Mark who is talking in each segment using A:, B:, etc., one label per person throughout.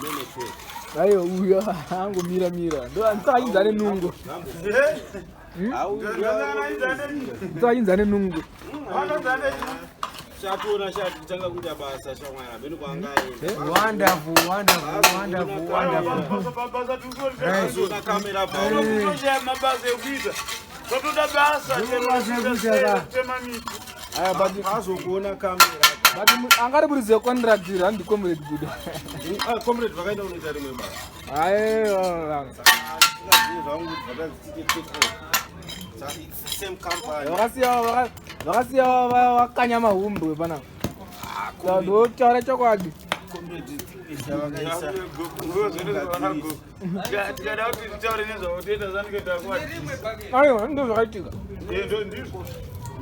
A: No network.
B: Aiwa, uyo angomira mira. Ndosaka ane nungo. Ndosaka achinzi ane nungo.
A: Shationa shati kutanga kuita basa shamwari hamene kwaangaenda.
C: Wonderful, wonderful, wonderful, wonderful.
A: Azoona kamera pa.
D: Mabasa ekuita, totoda basa.
C: Basa ekuita ka.
D: Tema miti.
B: Aya, but
A: Azokuona kamera.
B: but angariburitse contract iri handi Comrade Gudo.
A: Ah, comrade vakaenda kunoita rimwe basa.
B: Aiwa.
A: Saka zvangu zvakanzi tiite take off. Saka it's the same company.
B: Vakasiya vakanya mahumbwe panapa.
A: Ah,
B: Ndotaura chokwadi.
A: Comrade vakaisa.
D: Tikada kuti titaure nezvavotoita zanike takuwa.
B: Aiwa, ndo zvakaitika.
D: Ndizvo.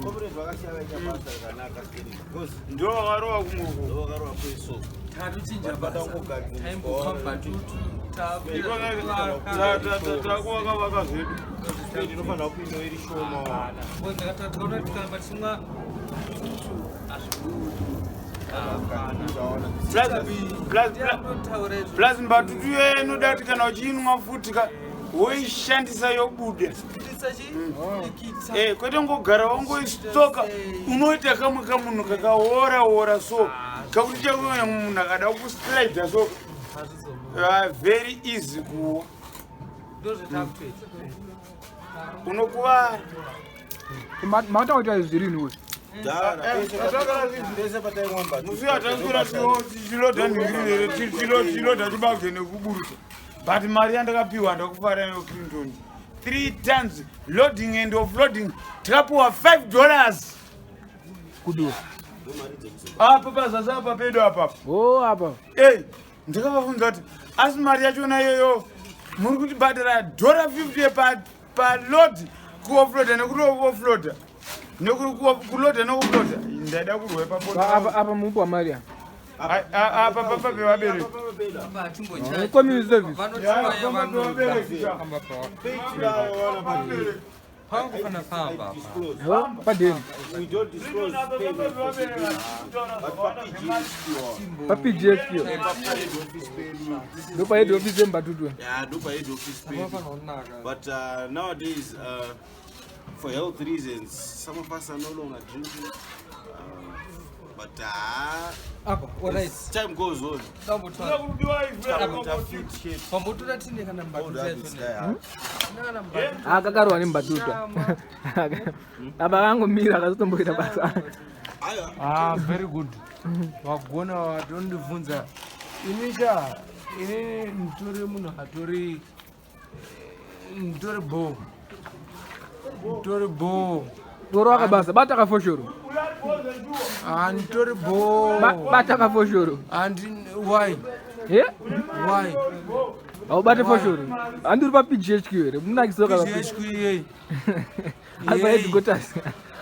A: Comrade vakasiya vaita basa rakanaka still. Because
D: Ndo vakarova kumoko.
A: ndo vakarova kweso.
E: Tatuchinja
A: Bata
E: basa.
A: kungogadzirisa.
E: Taimbofamba tutu.
D: Takuwakavaka zvedu.
A: Speed inofanira kuinda iri shoma.
E: Takaona tikaramba tichimwa tutu hazvibudi. Taura izvo.
D: Plus mbatutu iyoyo inoda kuti kana uchiinwa futi ka woishandisa yobuda.
E: Kitsa chi? Kitsa.
D: Kwete ngogara wangoistoka, unoita kamwe kamunhu kakaora ora, so kakuti chakuona munhu akada kuslida so
E: Hazvizobuda.
D: Very easy kuwa.
E: Ndozvatakutoita.
D: Unokuvara.
B: Makatakuita zvirini we?
A: Dhara, pese pataimwa mbatutu.
D: Musi wataswera tichiloda nhingirire, tichiloda chibage nekuburusa, but mari yandakapiwa ndakufara nayo. Clinton, 3 tons loading and offloading, tikapiwa $5.
B: Kudiwa.
D: Apa pazasi apa pedu apapa.
B: O, apa.
D: Ei, ndakavafunza kuti asi mari yachona iyoyo muri kutibhadhara dhora 50 paload, kuoffloada nekuti offloada, nekuloada nekuoffloada, ndaida kurwa ipapo.
B: Apa apa mupo mari apa.
D: Apa papa pevabereki.
B: Community service.
E: Pangofana pamba apa.
B: Padeni.
A: We don't disclose payment for security, but pa PGHQ.
B: Pa PGHQ.
A: Head office pedu. This is
B: Ndo pa head office yembatutu.
A: Yeah, ndo pa head office pedu.
E: Panofanira kunaka.
A: But nowadays, for health reasons, some of us are no longer drinking. But
E: Apa, alright.
A: as time goes on,
E: Dambotora.
A: fit shape.
E: Pambotora tine kana
A: Old
E: mbatutu
A: habits
E: yacho.
A: die hard.
E: Tine kana mbatutu.
B: Akakarwa nembatutu apa, akangomira akazotomboita basa.
C: Ah, very good. Wagona watondibvunza. Inisha, ini nditori munhu atori nditori bo. Nditori bo.
B: Toro akabasa, bata kafoshoro.
C: Ah, nditori bo.
B: Bata kafoshoro.
C: And why?
B: Ye.
C: Why?
B: Haubate foshoro, handiri pa PGHQ here munakisoka?
C: PGHQ yei?
B: Apa headquarters.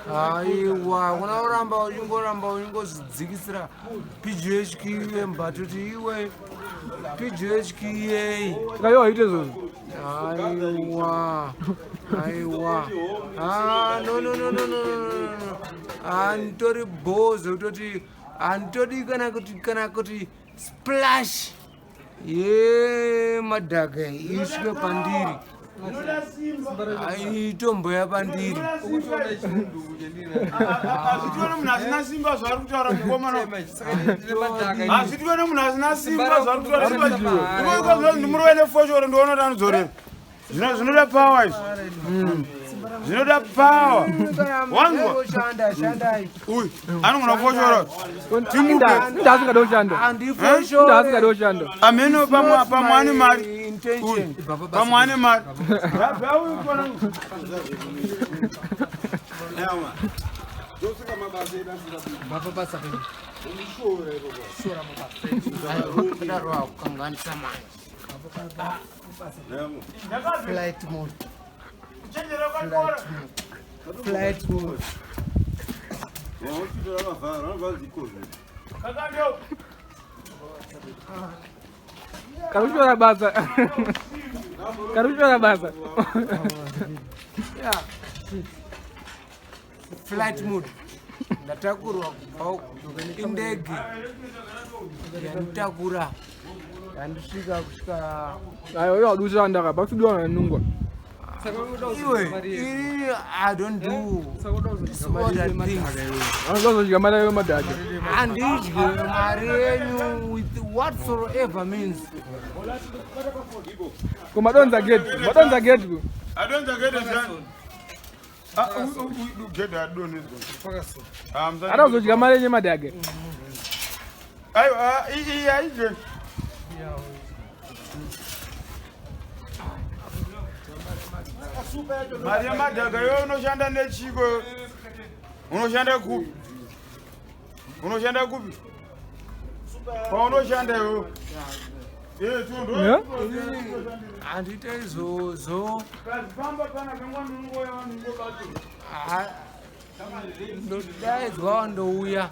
C: Aiwa, kuna kuramba uchingoramba uchingozvidzikisira PGHQ yembatuti iwe. PGHQ yei?
B: Saka iwo haite izvozvo.
C: Aiwa, aiwa. Ah, no, no, no, no, no, no, no, no. Handitori bo zvekutoti handitodi kana kuti splash yemadhaka isvike pandiri, aitomboya pandiri.
D: Hazvitione munhu asina simba zvaari kutaura mukomana. Hazvitione munhu asina simba zvaari kutaura. Simba ikoiko ndimurove nefoshoro, ndiona kuti anodzorera. Zvinoda power izvi, zvinoda power, wanzwa?
C: Shanda, shandai.
D: Uyu anogona kufoshora, timupe.
B: Inda asingade kushanda. Inda asingade kushanda.
D: Ameno pamwe pamwe ane mari.
C: Intention.
D: Uyu pamwe ane mari.
A: Yeah, man. Ndosaka mabasa edu asingabudi.
E: Baba basa pedu.
A: Umushora ipapo.
E: Shora mabasa.
C: Kudarwa kukanganisa manje.
A: Yeah, man.
C: Flight mode. Flight mode.
A: Vahospital vakavhara, vanobva dzikozvo.
B: Kari kushora basa, kari kushora basa.
C: Yeah. Flight mode. Ndatakurwa kubva uku. Indege yanditakura. Ndandisvika kusvika.
B: Aiwa, iwe haudi kushanda ka, pakusidiwa nanungwa.
E: Saka unoda
C: Iwe,
E: kuzodya mari yedu.
C: inini I don't do
E: Saka unoda kuzodya mari
C: disordered
E: yedu
C: things.
E: yemadhaka iwewe.
B: Vanoda kuzodya mari yemadhaka.
C: Handidye mari yenyu with whatsoever means.
B: Ko madonza gate, madonza gate ko.
D: Adonza gede zvani. Ah, gede adonedzwa.
E: Pakaso.
D: Ah, musati-
B: Ada kuzodya mari yenyu yemadhaka.
D: Aiwa, ah, iyi haidye. Mari yemadhaka iwe unoshanda nechiko? Unoshanda kupi? Unoshanda kupi? Paunoshanda iwe. Eh, tondo.
B: Eh?
C: Handiite izvozvo.
D: Kazifamba pana kangwa ndinongoya vanhu ngobatsira.
C: Ah, ndodaidzwa ndouya.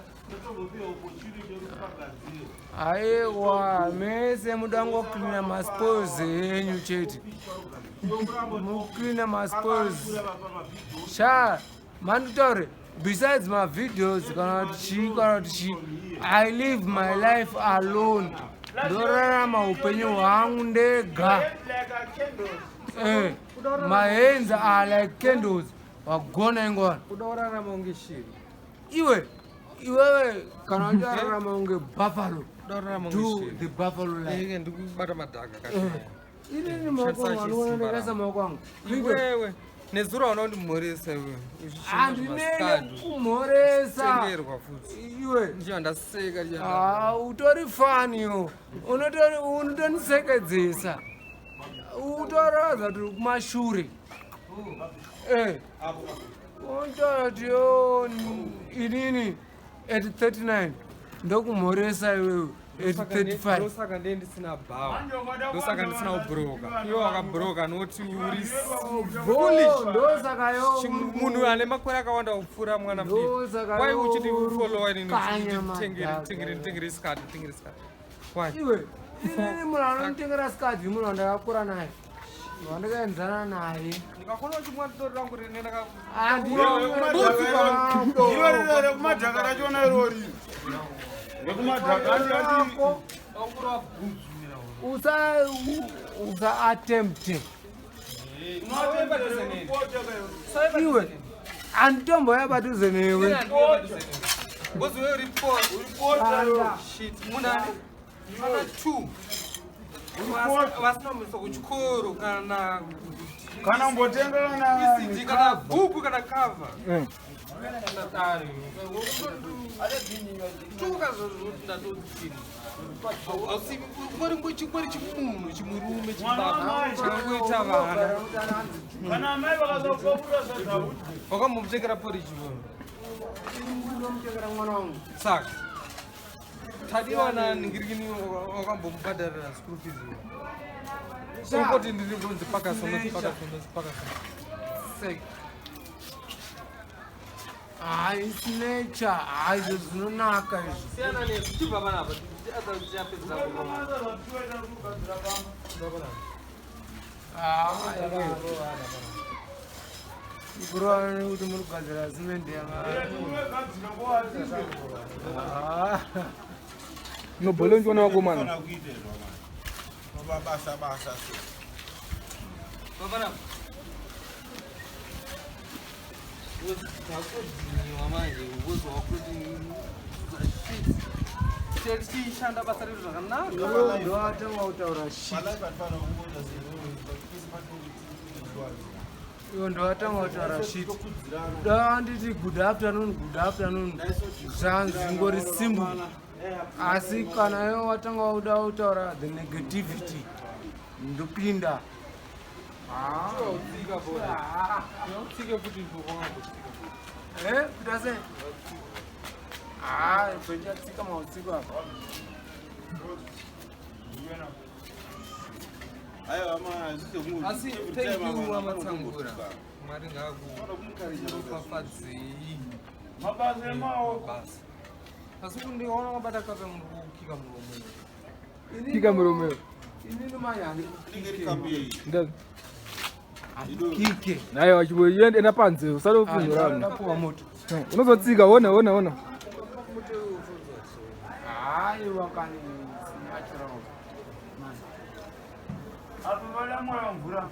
C: Aiwa, mese mudangocleana maspoils enyu chete. Mucleana maspoils. Sha, manditaure, besides mavideos kana kuti chii kana kuti chii, I live my life alone. Ndorarama upenyu hwangu ndega.
D: Like a candle.
C: Eh, my hands are like candles. Wagona ingwana.
E: Kuda kurarama unge shiri.
C: Iwe, iwewe kana uchararama unge buffalo.
E: Kuda kurarama unge
C: Do
E: shiri.
C: the buffalo life.
E: Ike ndikubata madhaka
C: Eh.
E: kasha.
C: Inini maoko angu anoona ndakaisa maoko angu. Iwe,
E: Iwewe nezuro hauna kundimhoresa iwe.
C: handinene kumhoresa.
E: Tenderwa futi.
C: Iwe,
E: Ndicho ndaseka ndicho.
C: ah, utori faniwo. Unotori unotonisekedzesa. Utoratidza kuti uri kumashure. Eh. Unotaura kuti yo inini at 39 ndokumhoresa iwewe at 35.
E: Ndosaka ndiye ndisina bhawa. Ndosaka ndisina kubhuroka. Iwe wakabhuroka noti uri
C: Bo, ndosaka yo
E: munhu ane makore akawanda kupfuura mwana mudiki.
C: Ndosaka
E: Why
C: yo
E: uchitifollowa inini
C: kanya
E: uchititengere
C: madhaka.
E: tengere tengere sikati tengere sikati. Why?
C: Iwe, inini munhu anonditengera sikadzi munhu wandakakura naye, wandakaenzana naye.
E: Ndikakona uchimwa doro rangu rine ndaka
D: Iro riro rekumadhaka rachona irori. Rekumadhaka andi andi.
E: Wakurova bhutsu mina.
C: Usa usa attempt. Iwe, handitomboya padhuze newe.
E: Ngozi wewe report.
C: Kanda.
E: Shit, munani? Ana 2. Vasina kuendeswa kuchikoro kana
D: Kana umbotenga kana
E: ECD kana bhuku kana cover.
B: Eh.
E: Ndadaro. Tuka zvozvo ndatodini. Asi ngori chingori chimunhu chimurume chibaba chakangoita vana.
D: Kana amai vakazopakurira sadza udye.
E: Wakambomutekera porridge iwewe.
C: Ndomutengera mwana wangu.
E: Saka tadiwa ningirikini wakambomubhadharira school fees iwe. Ungoti ndiri kunzi pakaso nonzi pakaso nonzi pakaso.
C: Sek. Ah, it's nature. Ah, izvo zvinonaka izvi.
E: Siyana nezvi chibva panapa tichapedza.
C: Ah, iwe. Kurova nekuti muri kugadzira simende yanga. Ah.
B: Nobhole ndiona vakomana.
A: Fana kuita izvo mani. Basa basa so.
E: Panapa. Takodhiniwa manje wozwa kuti tichishanda basa redu zvakanaka.
C: Ndowatanga kutaura shit.
A: Palife atifana kungoita zvinhu pasi.
C: Iwe ndowatanga kutaura shit. Ndanditi good afternoon, good afternoon. Zvanzi ngori simple. Asi kana iwe watanga kuda kutaura the negativity, ndopinda.
E: Utsika bora. Utsike futi wakambotsika.
C: Eh, kuita sei? Ah, bvechatsika mausiku apa.
A: Aiwa ma hazvisi
E: Asi thank you Wamatsangura. Mwari ngaakuropafadzei
D: Mabasa emaoko.
E: basa. Asi kundiona wakabata kape munhu kukika muromo.
B: Kika muromo iwe.
C: Inini manje handikike.
B: Ndazi.
C: Handikike.
B: Aiwa, chibo enda panze usade kupfunyura vanhu.
C: Ndapuwa moto.
B: Unozotsika, ona ona ona.
C: Aiwa kani, it's natural.
D: Apa vada mwoyo mvura.